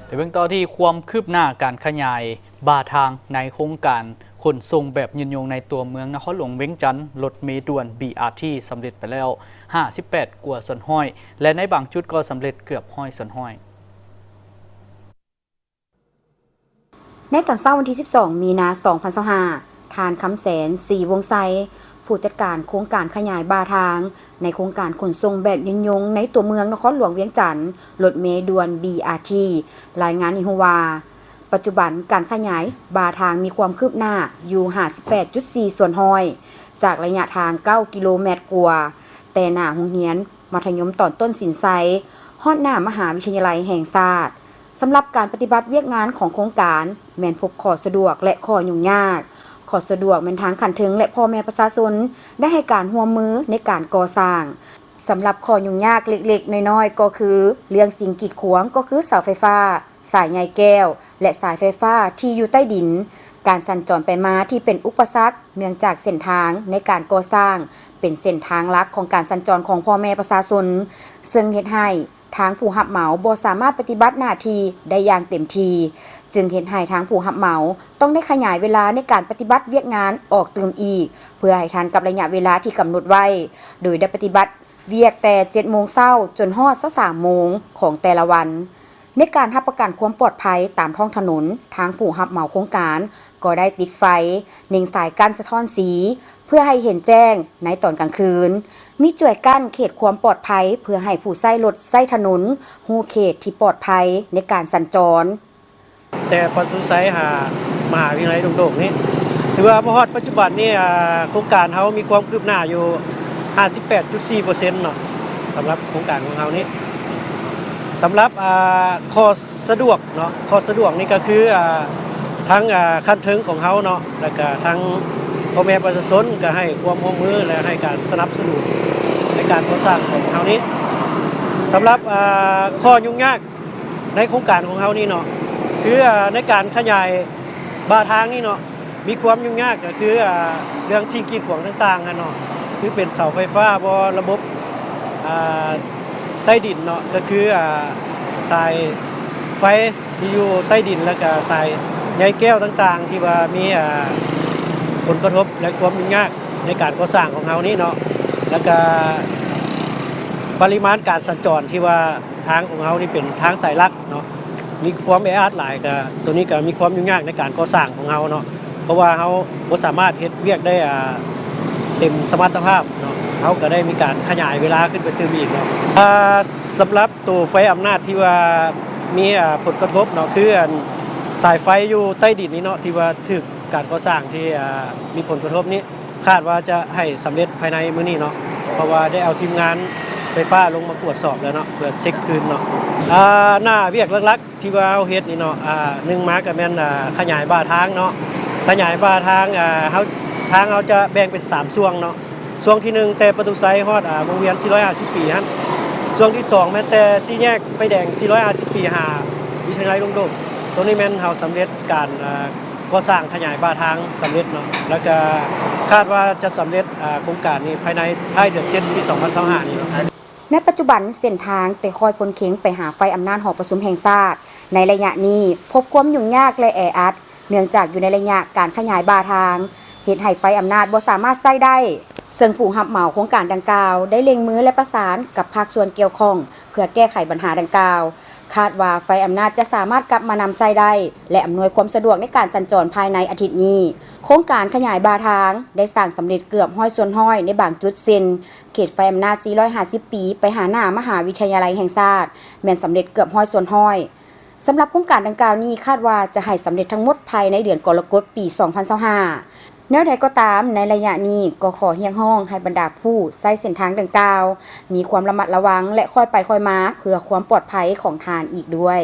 ໄປເບິ່ງຕໍ່ທີ່ຄວາມຄືບໜ້າການຂະຫຍາຍບ່າທາງໃນໂຄງການຂົນສົ່ງແບບຍືນຍົງໃນຕົວເມືອງນະຄອນຫຼວງວຽງຈັນ, ລົດເມດ່ວນ ບີອາທີ ສຳເລັດໄປແລ້ວຫ້າສິບແປດກວ່າສ່ວນຮ້ອຍ ແລະ ໃນບາງຈຸດກໍສຳເລັດເກືອບຮ້ອຍສ່ວນຮ້ອຍ. ໃນຕອນເຊົ້າວັນທີສິບສອງ ມີນາ ສອງພັນຊາວຫ້າ ທ່ານ ຄຳແສນ ສີວົງໄຊ ຜູ້ຈັດການໂຄງການຂະຫຍາຍບ່າທາງ ໃນໂຄງການຂົນສົ່ງແບບຍືນຍົງໃນຕົວເມືອງນະຄອນຫຼວງວຽງຈັນ, ລົດເມດ່ວນ ບີອາທີ ລາຍງານໃຫ້ຮູ້ວ່າ ປັດຈຸບັນການຂະຫຍາຍບ່າທາງມີຄວາມຄືບໜ້າຢູ່ຫ້າສິບແປດຈຸດສີ່ສ່ວນຮ້ອຍ ຈາກໄລຍະທາງເກົ້າກິໂລແມັດກວ່າ ແຕ່ໜ້າໂຮງຮຽນ ມັດທະຍົມຕອນຕົ້ນສິນໄຊ ຮອດໜ້າມະຫາວິທະຍາໄລແຫ່ງຊາດ. ສຳລັບການປະຕິບັດວຽກງານຂອງໂຄງການ ແມ່ນພົບຂໍ້ສະດວກ ແລະ ຂໍ້ຫຍຸ້ງຍາກ. ຂໍ້ສະດວກແມ່ນທາງຂັ້ນເທິງ ແລະ ພໍ່ແມ່ປະຊາຊົນໄດ້ໃຫ້ການຮ່ວມມືໃນການກໍ່ສ້າງ. ສຳລັບຂໍ້ຫຍຸ້ງຍາກເລັກໆນ້ອຍໆ ກໍຄືເລື່ອງສິ່ງກີດຂວາງ ກໍຄືເສົາໄຟຟ້າ, ສາຍໃຍແກ້ວ ແລະ ສາຍໄຟຟ້າທີ່ຢູ່ໃຕ້ດິນ, ການສັນຈອນໄປມາທີ່ເປັນອຸປະສັກ ເນື່ອງຈາກເສັ້ນທາງໃນການກໍ່ສ້າງ ເປັນເສັ້ນທາງຫຼັກຂອງການສັນຈອນຂອງພໍ່ແມ່ປະຊາຊົນ, ເຊິ່ງເຮັດໃຫ້ທາງຜູ້ຮັບເໝົາບໍ່ສາມາດປະຕິບັດໜ້າທີ່ໄດ້ຢ່າງເຕັມທີ່, ຈຶ່ງເຮັດໃຫ້ທາງຜູ້ຮັບເໝົາຕ້ອງໄດ້ຂະຫຍາຍເວລາໃນການປະຕິບັດວຽກງານອອກຕື່ມອີກ ເພື່ອໃຫ້ທັນກັບໄລຍະເວລາທີ່ກຳນົດໄວ້, ໂດຍໄດ້ປະຕິບັດວຽກແຕ່ເຈັດໂມງເຊົ້າຈົນຮອດຊາວສາມໂມງຂອງແຕ່ລະວັນ. ໃນການຮັບປະກັນຄວາມປອດໄພຕາມທ້ອງຖະໜົນ, ທາງຜູ້ຮັບເໝົາໂຄງການກໍໄດ້ຕິດໄຟ, ເນັ່ງສາຍກັ້ນສະທ້ອນສີ ເພື່ອໃຫ້ເຫັນແຈ້ງໃນຕອນກາງຄືນ, ມີຈວຍກັ້ນເຂດຄວາມປອດໄພ ເພື່ອໃຫ້ຜູ້ໃຊ້ລົດໃຊ້ຖະໜົນຮູ້ເຂດທີ່ປອດໄພໃນການສັນຈອນ. ແຕ່ປະສຸໄຊຫາມະຫາວິທະຍາໄລດົງໂດກນີ້ ຖືວ່າມາຮອດປັດຈຸບັນນີ້ ອາ ໂຄງການເຮົາມີຄວາມຄືບໜ້າຢູ່ຫ້າສິບແປດຈຸດສີ່ເປີເຊັນເນາະ ສຳລັບໂຄງການຂອງເຮົານີ້. ສຳລັບ ອາ ຂໍ້ສະດວກເນາະ, ຂໍ້ສະດວກນີ້ກໍຄື ອາ ທາງ ອາ ຂັ້ນເທິງຂອງເຮົາເນາະ ແລ້ວກໍທາງພໍ່ແມ່ປະຊາຊົນກໍໃຫ້ຄວາມຮ່ວມມື ແລະ ໃຫ້ການສະໜັບສະໜູນໃນການກໍ່ສ້າງຂອງເຮົານີ້. ສຳລັບ ອາ ຂໍ້ຫຍຸ້ງຍາກ ໃນໂຄງການຂອງເຮົານີ້ເນາະ ຄື ອາ ໃນການຂະຫຍາຍບ່າທາງນີ້ເນາະ ມີຄວາມຫຍຸ້ງຍາກກໍຄື ອາ ເລື່ອງສິ່ງກີດຂວາງຕ່າງໆຫັ້ນເນາະ ຄືເປັນເສົາໄຟຟ້າບໍ ລະບົບ ອາ ໃຕ້ດິນເນາະ ກໍຄື ອາ ສາຍໄຟທີ່ຢູ່ໃຕ້ດິນ ແລ້ວກະສາຍໃຍແກ້ວຕ່າງໆ ທີ່ວ່າມີ ອາ ຜົນກະທົບ ແລະ ຄວາມຫຍຸ້ງຍາກໃນການກໍ່ສ້າງຂອງເຮົານີ້ເນາະ ແລ້ວກະປະລິມານການສັນຈອນທີ່ວ່າ ທາງຂອງເຮົານີ້ເປັນທາງສາຍຫຼັກເນາະ ມີຄວາມແອອັດຫຼາຍ ກະໂຕນີ້ກະມີຄວາມຫຍຸ້ງຍາກໃນການກໍ່ສ້າງຂອງເຮົາເນາະ ເພາະວ່າເຮົາບໍ່ສາມາດເຮັດວຽກໄດ້ ອາ ເຕັມສະມັດຕະພາບເນາະ ເຮົາກະໄດ້ມີການຂະຫຍາຍເວລາຂຶ້ນໄປຕື່ມອີກເນາະ. ອາ ສຳລັບໂຕໄຟອຳນາດທີ່ວ່າມີ ອາ ຜົນກະທົບເນາະ ຄື ອັນ ສາຍໄຟຢູ່ໃຕ້ດິນນີ້ເນາະ ທີ່ວ່າຖືກການກໍ່ສ້າງທີ່ ອາ ມີຜົນກະທົບນີ້ ຄາດວ່າຈະໃຫ້ສຳເລັດພາຍໃນມື້ນີ້ເນາະ ເພາະວ່າໄດ້ເອົາທີມງານໄຟຟ້າລົງມາກວດສອບແລ້ວເນາະ ເພື່ອເຊັກຄືນເນາະ. ອາ ໜ້າວຽກຫຼັກໆທີ່ວ່າເຮົາເຮັດນີ້ເນາະ ອາ ໜຶ່ງມາກໍແມ່ນ ອາ ຂະຫຍາຍບ່າທາງເນາະ ຂະຫຍາຍບ່າທາງ ອາ ເຮົາ ທາງເຮົາຈະແບ່ງເປັນສາມຊ່ວງເນາະ ຊ່ວງທີໜຶ່ງ ແຕ່ປະຕູໄຊຮອດ ອາ ວົງວຽນສີ່ຮ້ອຍຫ້າສິບປີຫັ້ນ, ຊ່ວງທີສອງ ແມ່ນແຕ່ສີ່ແຍກໄຟແດງສີ່ຮ້ອຍຫ້າສິບປີຫາວິທະຍາໄລດົງໂດກ, ໂຕນີ້ແມ່ນເຮົາສຳເລັດການ ອາ ກໍ່ສ້າງຂະຫຍາຍບ່າທາງສຳເລັດເນາະ ແລ້ວກະຄາດວ່າຈະສຳເລັດ ອາ ໂຄງການນີ້ພາຍໃນທ້າຍເດືອນເຈັດ ປີສອງພັນຊາວຫ້ານີ້ເນາະ. ໃນປັດຈຸບັນເສັ້ນທາງແຕ່ຄ້ອຍພົ້ນເຄັງໄປຫາໄຟອຳນາດຫໍປະຊຸມແຫ່ງຊາດ ໃນໄລຍະນີ້ພົບຄວາມຫຍຸ້ງຍາກ ແລະ ແອອັດ ເນື່ອງຈາກຢູ່ໃນໄລຍະການຂະຫຍາຍບ່າທາງ ເຮັດໃຫ້ໄຟອຳນາດບໍ່ສາມາດໃຊ້ໄດ້, ເຊິ່ງຜູ້ຮັບເໝົາໂຄງການດັ່ງກ່າວໄດ້ເລັ່ງມື ແລະ ປະສານກັບພາກສ່ວນກ່ຽວຂ້ອງ ເພື່ອແກ້ໄຂບັນຫາດັ່ງກ່າວ. ຄາດວ່າໄຟອຳນາດຈະສາມາດກັບມານຳໃຊ້ໄດ້ ແລະ ອຳນວຍຄວາມສະດວກໃນການສັນຈອນພາຍໃນອາທິດນີ້. ໂຄງການຂະຫຍາຍບ່າທາງໄດ້ສ້າງສຳເລັດເກືອບຮ້ອຍສ່ວນຮ້ອຍໃນບາງຈຸດ ເຊັ່ນ ເຂດໄຟອຳນາດສີ່ຮ້ອຍຫ້າສິບປີ ໄປຫາໜ້າມະຫາວິທະຍາໄລແຫ່ງຊາດ ແມ່ນສຳເລັດເກືອບຮ້ອຍສ່ວນຮ້ອຍ. ສຳລັບໂຄງການດັ່ງກ່າວນີ້ ຄາດວ່າຈະໃຫ້ສຳເລັດທັງໝົດພາຍໃນເດືອນກໍລະກົດ ປີສອງພັນຊາວຫ້າ. ແນວໃດກໍຕາມ, ໃນໄລຍະນີ້ກໍຂໍຮຽກຮ້ອງໃຫ້ບັນດາຜູ້ໃຊ້ເສັ້ນທາງດັ່ງກ່າວ ມີຄວາມລະມັດລະວັງ ແລະ ຄ່ອຍໄປຄ່ອຍມາ ເພື່ອຄວາມປອດໄພຂອງທ່ານອີກດ້ວຍ.